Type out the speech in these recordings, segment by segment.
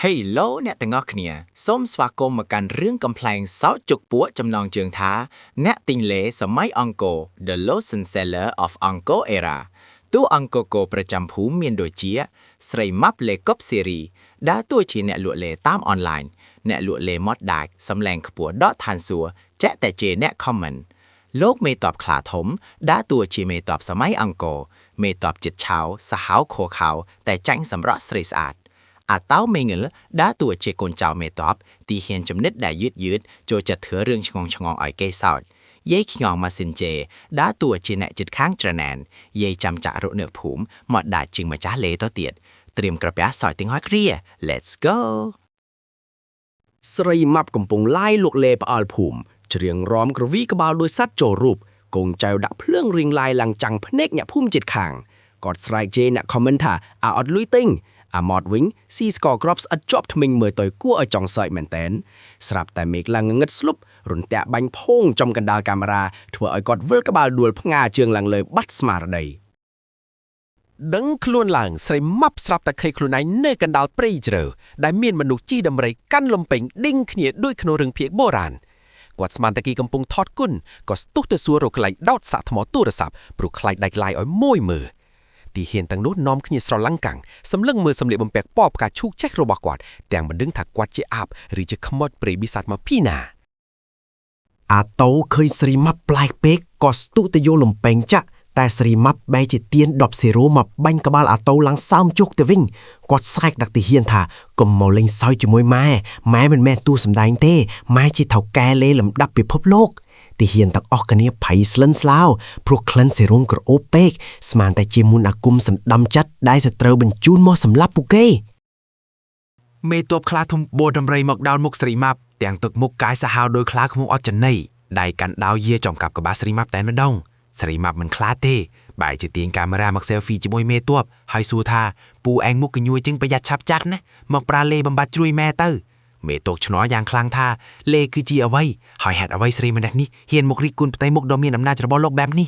Hello អ្នកទាំងអស់គ្នាសូមស្វាគមន៍មកកាន់រឿងកំប្លែងសោតជុកពួកចំណងជើងថា អ្នកទិញលេសម័យអង្គរ The Lotion Seller of Angkor Era តួអង្គកោប្រចាំភូមិមានដូចជា ស្រីម៉ាប់លេកុបសេរីដើរតួជាអ្នកលក់លេតាមអនឡាញអ្នកលក់លេម៉ត់ដាច់សម្លែងខ្ពស់ដកឋានសួគ៌ចាក់តែជេរអ្នក comment លោកមេតបខ្លាធំដើរតួជាមេតបសម័យអង្គរមេតបចិត្តឆាវសាហាវខខោតែចាញ់សម្រក់ស្រីស្អាត អាតៅមេងិលដើរតួជាកូនចៅមេតបទីហ៊ានចំណិតដែលយឺតយឺតចូលចិត្តធ្វើរឿងឆ្ងងឆ្ងងឲ្យគេសោចយាយខ្ងងម៉ាស៊ីនជេដើរតួជាអ្នកចិត្តខាងច្រណែនយាយចាំចាក់រកនៅភូមិមកដាច់ជាងម្ចាស់លេទៅទៀតត្រៀមក្រពះសោយទាំងឲ្យគ្រា Let's go. ស្រីម៉ាប់កំពុងឡាយលក់លេផ្អើលភូមិច្រៀងរំក្រវីក្បាលដោយសัตว์ចូលរូបកងចៅដាក់ភ្លើងរៀងឡាយឡើងចាំងភ្នែកអ្នកភូមិជិតខាងគាត់ស្រែកជេរអ្នក comment ថាអាអត់លុយទិញអាម៉តវិញស៊ីស្ករគ្រាប់ស្អិតជាប់ថ្មិញមើលទៅគួរឲ្យចង់សើចមែនតែនស្រាប់តែមេឃឡើងងងឹតស្លុបរន្ទាក់បាញ់ផោងចំកណ្ដាលកាមេរ៉ាធ្វើឲ្យគាត់វិលក្បាលដួលផ្ងាជើងឡើងលើបាត់ស្មារតី ដឹងខ្លួនឡើងស្រីម៉ាប់ស្រាប់តែឃើញខ្លួនឯងនៅកណ្ដាលព្រៃជ្រៅដែលមានមនុស្សជិះដំរីកាន់លំពេងដេញគ្នាដូចក្នុងរឿងភាគបុរាណគាត់ស្មានតែគេកំពុងថតគុណក៏ស្ទុះទៅសួររកកន្លែងដោតសាកថ្មទូរស័ព្ទព្រោះខ្លាចដាច់ឡាយឲ្យមួយមើលទីហ៊ានទាំងនោះនាំគ្នាស្រឡាំងកាំងសម្លឹងមើលសម្លៀកបំពាក់ពណ៌ផ្កាឈូកចេះរបស់គាត់ទាំងមិនដឹងថាគាត់ជាអាបឬជាខ្មោចព្រៃបិសាចមកពីណា អាតូឃើញស្រីម៉ាប់ប្លែកពេកក៏ស្ទុះទៅយកលំពេងចាក់តែស្រីម៉ាប់បែរជាទៀន10សេរ៉ូមកបាញ់ក្បាលអាតូឡើងសើមជុកទៅវិញគាត់ស្រែកដាក់ទីហ៊ានថាកុំមកលេងសើចជាមួយម៉ែម៉ែមិនមែនតួសម្ដែងទេម៉ែជាថៅកែលេលំដាប់ពិភពលោកទីហ៊ានទាំងអស់គ្នាភ័យស្លិនស្លោព្រោះក្លិនសេរ៉ូមក្រអូបពេកស្មានតែជាមន្តអាគមសម្ដំចិត្តដែលសត្រូវបញ្ជូនមកសម្លាប់ពួកគេ មេតបខ្លាធំបូដំរីមកដល់មុខស្រីម៉ាប់ទាំងទឹកមុខកាយសាហាវដោយខ្លាឃ្មុំអត់ចំណីដៃកាន់ដាវយាចំកាប់ក្បាលស្រីម៉ាប់តែម្ដងស្រីម៉ាប់មិនខ្លាចទេបែរជាទាញកាមេរ៉ាមក selfie ជាមួយមេតបហើយសួរថាពូឯងមុខកញួយជាងប្រយ័ត្នឆាប់ចាត់ណាមកប្រាលេបំបត្តិជ្រួយម៉ែទៅមេតបឆ្ងល់យ៉ាងខ្លាំងថាលេគឺជាអ្វីហើយហេតុអ្វីស្រីម្នាក់នេះហ៊ានមករិះគន់ផ្ទៃមុខដ៏មានអំណាចរបស់លោកបែបនេះ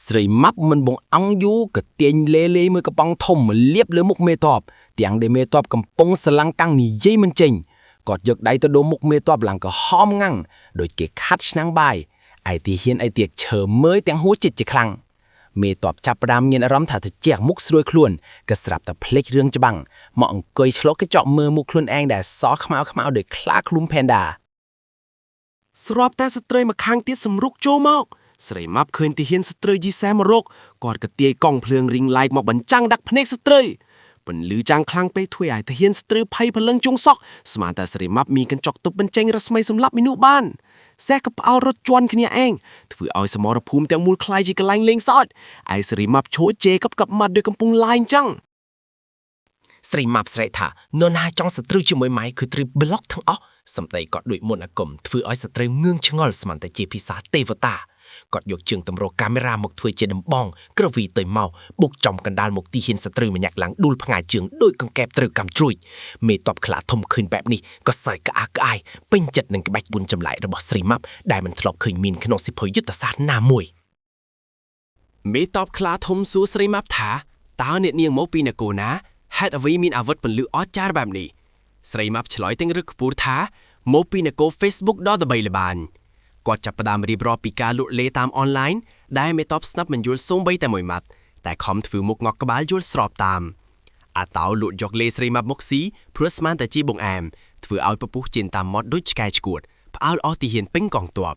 ស្រីម៉ាប់មិនបងអង្គយូរក៏ទាញលេលេមួយកំប៉ុងធំមកលាបលើមុខមេតបទាំងដែលមេតបកំពុងស្រឡាំងកាំងនិយាយមិនចេញគាត់យកដៃទៅដូរមុខមេតបឡើងក៏ហមងាំងដូចគេខាត់ឆ្នាំងបាយឯទីហ៊ានឯទៀតឈើមើយទាំងហួចិត្តជាខ្លាំងមេតបចាប់ផ្ដើមមានអារម្មណ៍ថាត្រជាក់មុខស្រួយខ្លួនក៏ស្រាប់តែភ្លេចរឿងច្បាំងមកអង្គុយឆ្លុកកញ្ចក់មើលមុខខ្លួនឯងដែលសខ្មៅខ្មៅដូចខ្លាឃ្លុំផេនដា ស្រាប់តែស្ត្រីម្ខាងទៀតសម្រុកចូលមកស្រីម៉ាប់ឃើញទាហានស្ត្រីយីសែមករកគាត់ក៏ទាយកង់ភ្លើង ring light មកបញ្ចាំងដាក់ភ្នែកស្ត្រីពន្លឺចាំងខ្លាំងពេកធ្វើឲ្យទាហានស្ត្រីភ័យព្រលឹងជងសក់ស្មានតែស្រីម៉ាប់មានកញ្ចក់ទប់បញ្ចេញរស្មីសម្លាប់មនុស្សបានសេះក៏ផ្អើលរត់ជន់គ្នាឯងធ្វើឲ្យសមរភូមិទាំងមូលក្លាយជាកន្លែងលេងសើចឯស្រីម៉ាប់ឈោជេរកັບកັບមាត់ដូចកំពុងឡាយអញ្ចឹង ស្រីម៉ាប់ស្រែកថានរណាចង់សត្រូវជាមួយម៉ែគឺត្រូវប្លុកទាំងអស់សម្ដីគាត់ដូចមុនអាគមធ្វើឲ្យសត្រូវងឿងឆ្ងល់ស្មានតែជាភាសាទេវតាគាត់យកជើងតម្រកាមេរ៉ាមកធ្វើជាដំបងក្រវីទៅមកបុកចំកណ្ដាលមុខទីហ៊ានសត្រូវម្នាក់ឡើងដួលផ្ងាយជើងដូចកង្កែបត្រូវកាំជ្រួចមេតបខ្លាធំឃើញបែបនេះក៏សើចក្អាកក្អាយពេញចិត្តនឹងក្បាច់បុនចម្លែករបស់ស្រីម៉ាប់ដែលមិនធ្លាប់ឃើញមានក្នុងសិភៅយុទ្ធសាស្ត្រណាមួយ មេតបខ្លាធំសួរស្រីម៉ាប់ថាតើអ្នកនាងមកពីនគរណាហេតុអ្វីមានអាវុធពន្លឺអស្ចារ្យបែបនេះស្រីម៉ាប់ឆ្លើយទាំងរឹកខ្ពស់ថាមកពីនគរ Facebook ដ៏ល្បីល្បាញគាត់ចាប់ផ្ដើមរៀបរាប់ពីការលក់លេតាមអនឡាញដែលមេតបស្នាប់មិនយល់សូម្បីតែមួយម៉ាត់តែខំធ្វើមុខងក់ក្បាលយល់ស្របតាមអាតោលក់យកលេស្រីម៉ាប់មកស៊ីព្រោះស្មានតែជាបងអែមធ្វើឲ្យពពុះជិនតាមមាត់ដូចឆ្កែឆ្កួតផ្អើលអស់ទីហ៊ានពេញកងទ័ព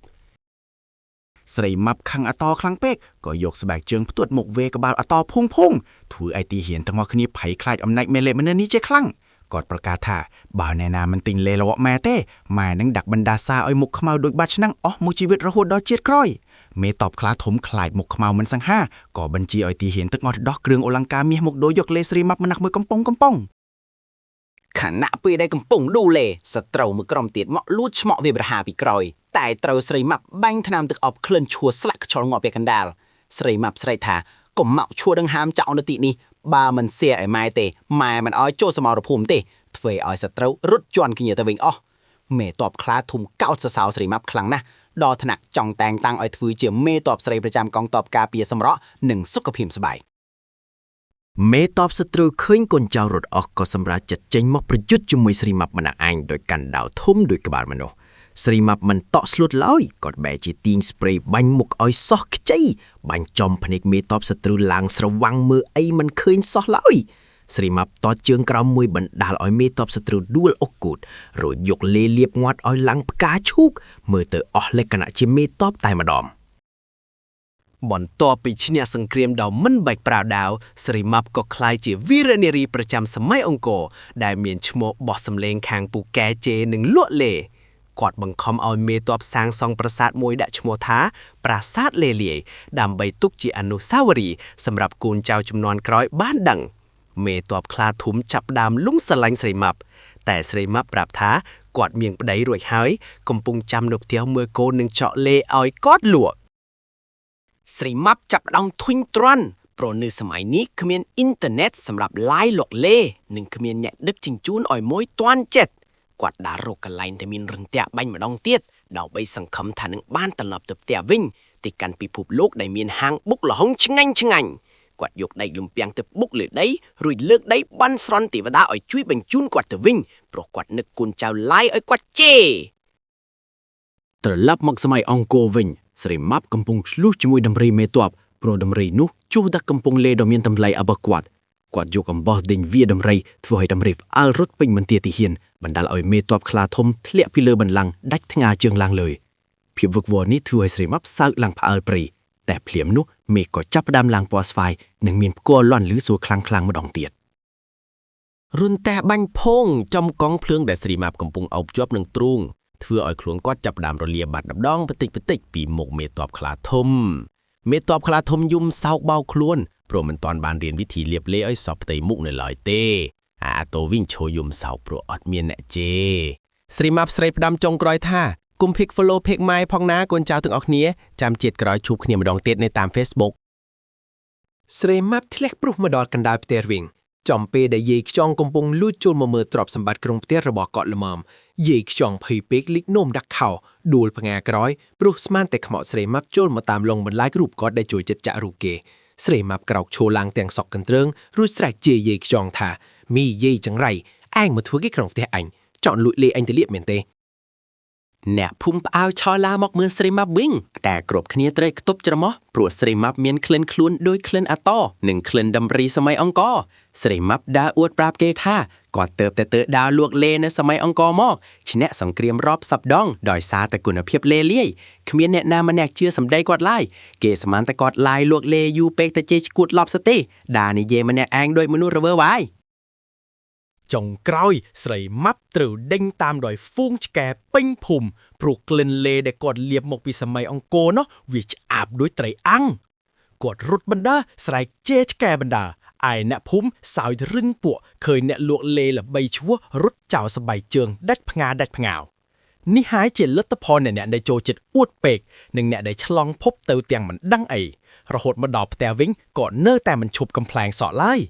ស្រីម៉ាប់ខឹងអាតខ្លាំងពេកក៏យកស្បែកជើងផ្ទួតមកវេក្បាលអាតភុងភុងធ្វើឲ្យទីហ៊ានទាំងអស់គ្នាភ័យខ្លាចអំណាចមេលេមនេះជាខ្លាំងគាត់ប្រកាសថាបើអ្នកណាមិនទិញលេរបស់ម៉ែទេម៉ែនឹងដាក់បណ្ដាសាឲ្យមុខខ្មៅដូចបាត់ឆ្នាំងអស់មួយជីវិតរហូតដល់ជាតិក្រោយមេតបខ្លាធំខ្លាចមុខខ្មៅមិនសង្ហាក៏បញ្ជាឲ្យទីហ៊ានទឹកអស់ដោះគ្រឿងអលង្ការមាសមកដោយយកលេស្រីម៉ាប់ម្នាក់មួយកំប៉ុងកំប៉ុង ខណៈពេលដែលកំពុងឌូលេសត្រូវមួយក្រុមទៀតមកលួចឆ្មក់វាប្រហារពីក្រោយតែត្រូវស្រីម៉ាប់បាញ់ថ្នាំទឹកអប់ក្លិនឈួរស្លាក់ខ្យល់ងាប់ពាក់កណ្ដាលស្រីម៉ាប់ស្រែកថាកុំមកឈួរដង្ហើមចោលនៅទីនេះបើមិនសៀឲ្យម៉ែទេម៉ែមិនឲ្យចូលសមរភូមិទេធ្វើឲ្យសត្រូវរត់ជន់គ្នាទៅវិញអស់មេតបខ្លាធំកោតសរសើរស្រីម៉ាប់ខ្លាំងណាស់ដល់ថ្នាក់ចង់តែងតាំងឲ្យធ្វើជាមេតបស្រីប្រចាំកងតបការពារសម្រក់និងសុខភាពស្បែក មេតបសត្រូវឃើញកូនចៅរត់អស់ក៏សម្រាប់ចិត្តចេញមកប្រយុទ្ធជាមួយស្រីម៉ាប់ម្នាក់ឯងដោយកាន់ដាវធំដូចក្បាលមនុស្សស្រីម៉ាប់មិនតក់ស្លុតឡើយគាត់បែរជាទាញ spray បាញ់មុខឲ្យសោះខ្ចីបាញ់ចំភ្នែកមេតបសត្រូវឡើងស្រវាំងមើលអីមិនឃើញសោះឡើយស្រីម៉ាប់តតជើងក្រោមមួយបណ្ដាលឲ្យមេតបសត្រូវដួលអុកគូតរួចយកលេលៀបងាត់ឲ្យឡើងផ្កាឈូកមើលទៅអស់លក្ខណៈជាមេតបតែម្ដង បន្ទាប់ពីឈ្នះសង្គ្រាមដ៏មិនបាច់ប្រាវដាវស្រីម៉ាប់ក៏ក្លាយជាវីរនារីប្រចាំសម័យអង្គរដែលមានឈ្មោះបោះសម្លេងខាងពូកែជេរនិងលក់លេគាត់បង្ខំឲ្យមេតបសាងសង់ប្រាសាទមួយដាក់ឈ្មោះថា ប្រាសាទលេលាយដើម្បីទុកជាអនុស្សាវរីយ៍សម្រាប់កូនចៅជំនាន់ក្រោយបានដឹងមេតបខ្លាធំចាប់ផ្ដើមលងស្រឡាញ់ស្រីម៉ាប់តែស្រីម៉ាប់ប្រាប់ថាគាត់មានប្តីរួចហើយកំពុងចាំនៅផ្ទះមើលកូននឹងចောက်លេឲ្យគាត់លក់ ស្រីម៉ាប់ចាប់ផ្ដើមធុញទ្រាន់ព្រោះនៅសម័យនេះគ្មានអ៊ីនធឺណិតសម្រាប់ live លក់លេនិងគ្មានអ្នកដឹកជញ្ជូនឲ្យមួយទាន់ចិត្តគាត់ដើររកកន្លែងដែលមានរន្ទះបាញ់ម្ដងទៀតដើម្បីសង្ឃឹមថានឹងបានត្រឡប់ទៅផ្ទះវិញទៅកាន់ពិភពលោកដែលមានហាងបុកល្ហុងឆ្ងាញ់ឆ្ងាញ់គាត់យកដីលំពាំងទៅបុកលើដីរួចលើកដីបន់ស្រន់ទេវតាឲ្យជួយបញ្ជូនគាត់ទៅវិញព្រោះគាត់នឹកកូនចៅឡាយឲ្យគាត់ជេរ ត្រឡប់មកសម័យអង្គរវិញស្រីម៉ាប់កំពុងឆ្លោះជាមួយដំរីមេតបព្រោះដំរីនោះជួសដាក់កំពុងលេដ៏មានតម្លៃរបស់គាត់គាត់យកអំបោះដេញវាដំរីធ្វើឲ្យដំរីផ្អើលរត់ពេញមន្ទីរទាហានបណ្ដាលឲ្យមេតបខ្លាធំធ្លាក់ពីលើបន្លាំងដាច់ថ្ងាជើងឡើងលើភាពវឹកវរនេះធ្វើឲ្យស្រីម៉ាប់សើចឡើងផ្អើលព្រៃតែភ្លាមនោះមេក៏ចាប់ផ្ដើមឡើងពណ៌ស្វាយនិងមានផ្គរលាន់ឮសួរខ្លាំងៗម្ដងទៀត រុនតែបាញ់ភងចំកង់ភ្លើងដែលស្រីម៉ាប់កំពុងអោបជាប់នឹងទ្រូងធ្វើឲ្យខ្លួនគាត់ចាប់ផ្ដើមរលាបាត់ដដងបន្តិចបន្តិចពីមុខមេតបខ្លាធំមេតបខ្លាធំយំសោកបោកខ្លួនព្រោះមិនទាន់បានរៀនវិធីលាបលេឲ្យសពផ្ទៃមុខនៅឡើយទេអាអាតូវិញឈរយំសោកព្រោះអត់មានអ្នកជេរស្រីម៉ាប់ស្រីផ្ដាំចុងក្រោយថាគុំភិក follow ភិកម៉ាយផងណាកូនចៅទាំងអស់គ្នាចាំជាតិក្រោយជួបគ្នាម្ដងទៀតនៅតាម Facebook ស្រីម៉ាប់ធ្លាក់ព្រុសមកដល់កណ្ដាលផ្ទះវិញចំពេលដែលយាយខ្យងកំពុងលួចចូលមកមើលទ្រព្យសម្បត្តិក្នុងផ្ទះរបស់គាត់ល្មមយាយខ្យងភ័យពេកលិចនោមដាក់ខោដួលផ្ងាក្រោយព្រោះស្មានតែខ្មោចស្រីម៉ាប់ចូលមកតាមលងបន្លាយរូបគាត់ដែលជួយចិត្តចាក់រូបគេស្រីម៉ាប់ក្រោកឈរឡើងទាំងសក់កន្ទ្រើងរួចស្រែកជេរយាយខ្យងថាមីយាយចង្រៃឯងមកធ្វើគេក្នុងផ្ទះអញចង់លួចលេអញទៅលៀបមែនទេ អ្នកភូមិផ្អើលឆោឡាមកមើលស្រីម៉ាប់វិញតែគ្រប់គ្នាត្រូវខ្ទប់ច្រមុះព្រោះស្រីម៉ាប់មានក្លិនខ្លួនដូចក្លិនអាតនិងក្លិនដំរីសម័យអង្គរស្រីម៉ាប់ដើរអួតប្រាប់គេថាគាត់ទៅតែទៅដើរលួកលេនៅសម័យអង្គរមកឈ្នះសង្គ្រាមរាប់សប្ដងដោយសារតែគុណភាពលេលាយគ្មានអ្នកណាម្នាក់ជឿសម្ដីគាត់ឡើយគេស្មានតែគាត់ឡាយលួកលេយូរពេកទៅជេរឈួតឡប់សទេដានិយាយម្នាក់ឯងដូចមនុស្សរវើវាយ ចុងក្រោយស្រីម៉ាប់ត្រូវដេញតាមដោយហ្វូងឆ្កែពេញភូមិព្រោះក្លិនលេដែលគាត់លាបមកពីសម័យអង្គរនោះវាឆ្អាបដូចត្រីអាំងគាត់រត់បណ្ដើស្រែកជេរឆ្កែបណ្ដើឯអ្នកភូមិសោយរឹងពួកឃើញអ្នកលក់លេល្បីឈ្មោះរត់ចោលសបៃជើងដាច់ផ្ងាដាច់ផ្ងាវនេះហើយជាលទ្ធផលនៃអ្នកដែលចូលចិត្តអួតពេកនិងអ្នកដែលឆ្លងភពទៅទាំងមិនដឹងអីរហូតមកដល់ផ្ទះវិញក៏នៅតែមិនឈប់កំប្លែងសក់ឡើយ។